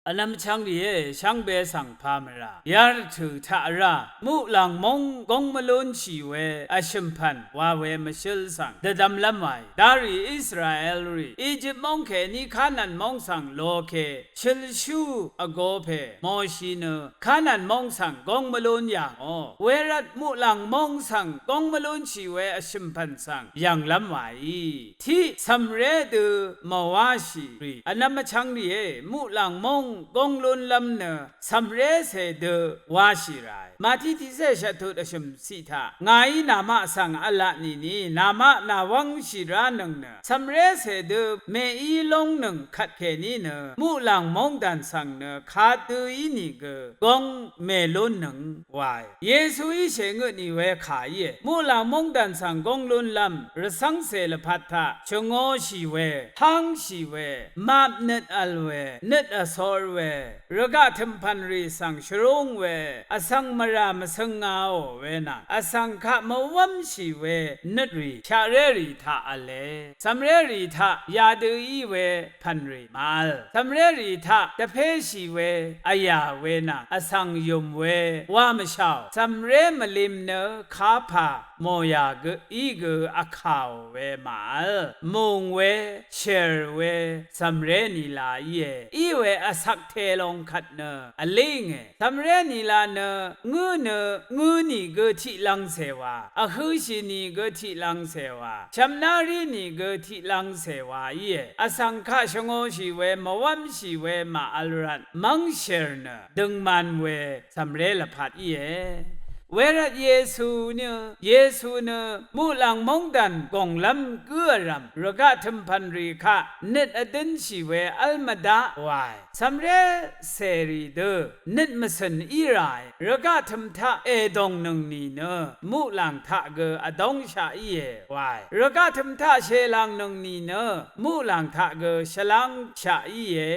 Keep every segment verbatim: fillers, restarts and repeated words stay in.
Vnvm vchvng rìé, shvngbe svng pà mvrà yarvtø̀ taq vrá muqlàng móng góng mvlúnshì we vshø̀mpv̀n wa we mvshǿl svng dvdvmlv́m wàì. Darì Israelrì Ejip móng kèní Kanan móng svng loke shølshú vgo pè Moshi nø Kanan móng svng góng mvlún yà ngò. Wervt muqlàng móng svng góng mvlúnshì we vshø̀mpv̀n svng yv̀nglv́m wàí. Tiq cv̀mré dø mvwáshì rì vnvm vchvng rìé, muqlàng móng góng lúnlv́m nø cv̀mrécè dø wáshì ràe. Màtí tiqcé shvtut vshø̀m ciq taq, ngàí namaq svng v̄la nìni, namaq nàwv́ngshì ránøng nø cv̀mrécè dø mèí lóngnøng kvtkèní nø muqlàng móngdàn svng nø kadø ínìgø góng mèlúnnøng wae. Yesuí shèngøt nì we kà íe. Muqlàng móngdàn svng góng lúnlv́m rvcv́ngcè lvpat taq shvngōshì we, hángshì we, map nøt vl we, nøt vsor we, rvgaq tø̀mpv̀n rì svng shvrúng we, vsvng mvrà mvsøngāò we nvng vsvng kaq mvwv́mshì we nøt rì shaqré rì taq v̄le. Cv̀mré rì taq yadø í we pv̀n rì màvl. Cv̀mré rì taq dvpéshì we vyà we nvng vsvng yùm we wa mvshàò. Cv̀mré mvlim nø kapà mòyà gø í gø vkàò we màvl. Mùng we, shèr we, cv̀mré nìla íe. Í we vsvk te long kvt nø vlínge. Cv̀mré nìla nø ngǿ nø ngǿ nìgø tiqlv̄ngcè wa, vhø̄shì nìgø tiqlv̄ngcè wa, shv̀mná rí nìgø tiqlv̄ngcè wa íe. Vsvng kaq shvngōshì we, mvwv́mshì we màvl rvt mv́ngshèr nø døngman we cv̀mré lvpat íe. Wervt Yesu nø, Yesu nø muqlàng móngdàn gònglv́m gǿ vrv̀m rvgaq tø̀mpv̀n rì kaq nøt vdǿnshì we v́l mvdaq wae. Cv̀mré cèrì dø nøt mvcø̀n í ràe. Rvgaq tø̀m taq èdòngnøng nìnø muqlàng taq gø vdóngshaq íe wae. Rvgaq tø̀m taq shèlàngnøng nìnø muqlàng taq gø shvlangshaq íe,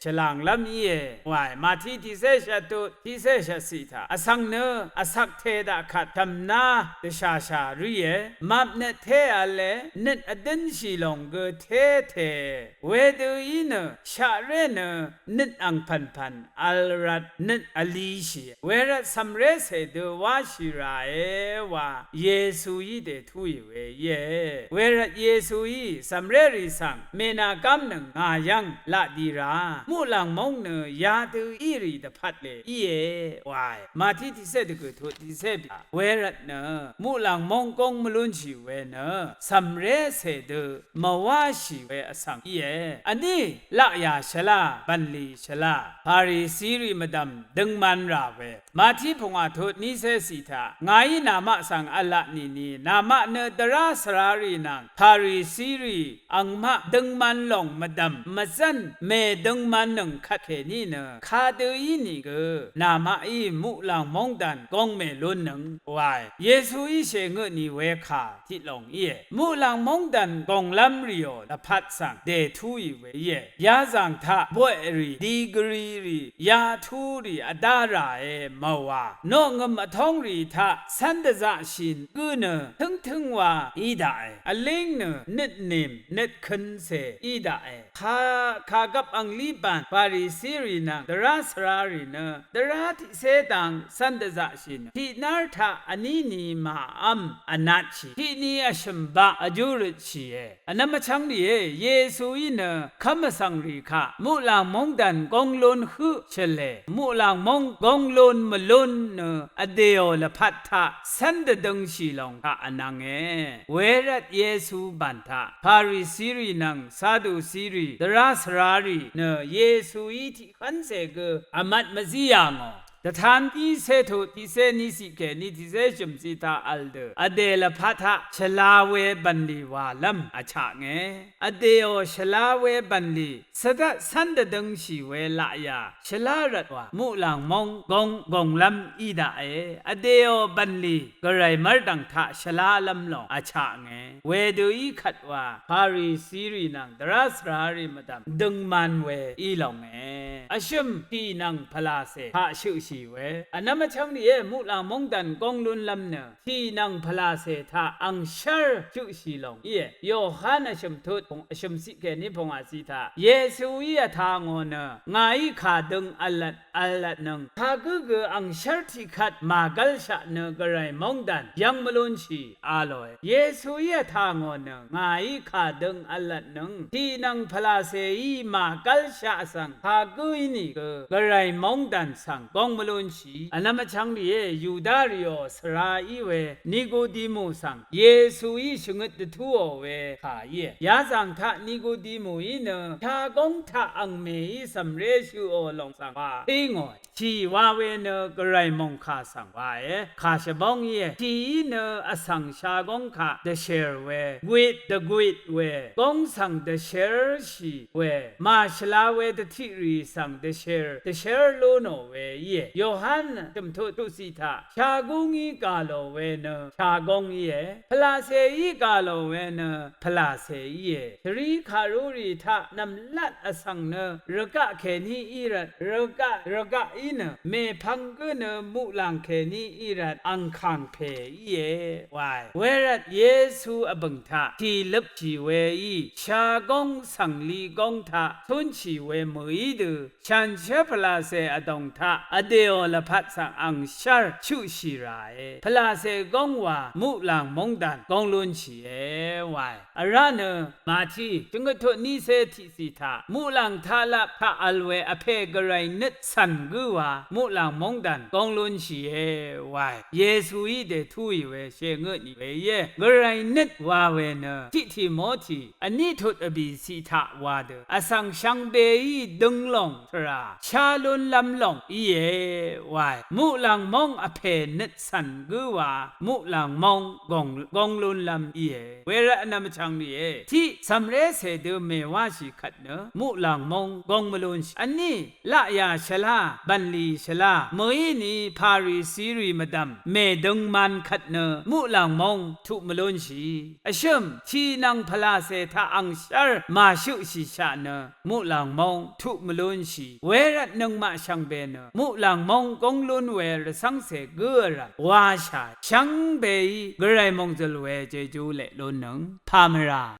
shvlànglv́m íe wae. Màtí tiqcé shvtut tiqcé shvtciq taq vsvng nø vsvk te daq kvt shv̀mná dvshàshà ríe. Map nøt té v̄le, nøt vdǿnshì lòng gø té tèe. Wedø í nø shaqré nø nøt angpv̀npv̀n vl rvt nøt vlishì. Wervt cv̀mré cè dø wáshì ràe wa Yesuí dètúì we íe. Wervt Yesuí cv̀mré rì svng mènàgám nøng ngà yv́ng laq di ra muqlàng móng nø yadø í rì dvpvt lè íe wae. Màtí tiqcé dvgø̀ tut tiqcé bì. Wervt nø muqlàng móng góng mvlúnshì we nø cv̀mré cè dø mvwáshì we vsvng íe. Vní laqyà shvlá, bv̀nlì shvlá, Farisirì mvdv̀m døngman rà we. Màtí pungwà tut nícé cì taq, ngàí namaq svng v̄la nìni, namaq nø dvrá svrarì nvng Farisirì angmaq døngman lòng mvdv̀m mvzv́n mèdøngmannøng kvtkèní nø kadø ínìgø namaqí muqlàng móngdàn góng mèlúnnøng wae. Yesuí shèngøt nì we kà tiq lòng íe. Muqlàng móngdàn gònglv́m rìò lvpat svng dètúì we íe. Yazàng taq boqrì, digvri rì, yatúrì vdá ràe mvwà. Noqngø̀m vtóng rì taq cv́n dvzaqshì gǿ nø tǿngtǿng wa í daqe. Vlíng nø nøt nìm nøt køncè í daqe. Ka, kàgvp anglí bàn Farisirì nvng dvrá svrarì nø dvrá tiqcé dang cv́n dvzaqshì nø tiqnár taq vní ni màv́m vnatshì, tiqni vshø̀m baq vjú røtshìe. Vnvm vchv́ng rìé, Yesuí nø kv́m vsvng rì kaq muqlàng móngdàn góng lún høq shø̀le, muqlàng móng góng lún mvlún nø vdèò lvpat taq cv́n dvdøngshì lòng kaq vnvnge. Wervt Yesu bàn taq Farisirì nvng Sadusirì dvrá svrarì nø Yesuí tiq kv́ncè gø vmat mvzí yà ngò. Dvtan tiqcé tut tiqcé ní ciq kèní tiqcé shø̀m ciq taq vl dø vdè lvpat taq shvla we bv̀nlì wàlv́m vchaknge. Vdèò shvla we bv̀nlì svdvt cv́n dvdøngshì we laqyà shvlá rvt wa muqlàng móng góng gònglv́m í daqe. Vdèò bv̀nlì gvray mv́rdv̀ng taq shvlálv́m lòng vchaknge. Wedø í kvt wa Farisirì nvng dvrá svrarì mvdv̀m døngman we í longe. Vshø̀m tì nvng pvlàcè taq shøqshì we vnvm vchvngrìé, muqlàng móngdàn góng lúnlv́m nø tì nvng pvlàcè taq angshv́r shøqshì lòng íe. Yohan vshø̀m tut pung vshø̀m ciq kèní pungwàciq taq Yesuí vtà ngò nø ngàí kàdøng vlvt vlvtnøng kagǿ gø angshv́r tiqkvt màgv́lshaq nø gvray móngdàn yv́ng mvlúnshì a lòe. Yesuí vtà ngò nø ngàí kàdøng vlvtnøng tì nvng pvlàcèí màgv́lshaq svng kagǿ ínìgø gvray móngdàn svng góng mvlúnshì. Vnvm vchvngrìé, Yuda rìò svra í we Nikodimù svng Yesuí shvngøt dvtúò we kà íe. Yazàng taq Nikodimùí nø shagóng taq angmèí cv̀mré shøqò lòng svng wa pí ngòe. Tì wa we nø gvray mòngkà svng wae, kà shvbóng íe. Tìí nø vsvng shagóng kaq dvshèr we, gwit dvgwit we, góng svng dvshèrshì we, màshvla we dvtiqrì svng dvshèr, dvshèr lú nò we íe. Yohan vshø̀m tut tuqciq taq shagúngí gà lò we nø shagóng íe. Pvlàcèí gà lò we nø pvlàcè íe. Shvri kàrurì taq nv̀mlat vsvng nø rvgaq kèní í rvt, rvgaq, rvgaq í nø mèpvng gǿ nø muqlàng kèní í rvt angkàng pè íe wae. Wervt Yesu vbø̀ng taq tì løpshì weí shagóng cv̀ngli góng taq túnshì we mø̀í dø shànshér pvlàcè vdòng taq vdèò lvpat svng angshv́r shøqshì ràe. Pvlàcè góng wa muqlàng móngdàn góng lúnshìe wae. Vrá nø Màti shvngøt tut nícé tiqciq taq muqlàng taqlap taq vl we vpè gvray nøt cv̀n gǿ wa muqlàng móngdàn góng lúnshìe wae. Yesuí dètúì we shèngøt nì we íe. Gvray nøt wa we nø tiq Timoti vní tut vbìciq taq wa dø vsvng shvngbeí døng lòng tvrà shá lúnlv́m lòng íe wae. Muqlàng móng vpè nøt cv̀n gǿ wa muqlàng móng gong, góng lúnlv́m íe. Wervt vnvm vchvngrìé, tiq cv̀mré cè dø mèwáshì kvt nø muqlàng móng góng mvlúnshì. Vní laqyà shvlá, bv̀nlì shvlá, mø̀íni Parisirì mvdv̀m mèdøngman kvt nø muqlàng móng tuq mvlúnshì. Vshø̀m tì nvng pvlàcè taq angshv́r màshøqshìshaq nø muqlàng móng tuq mvlúnshì. Wervt nøngmaq shvngbe nø muqlàng móng góng lún we rvcv́ngcè gǿ vrv̀m washà shvngbeí gvray mòngzø̀l we jejú leq lúnnøng pà mvrà.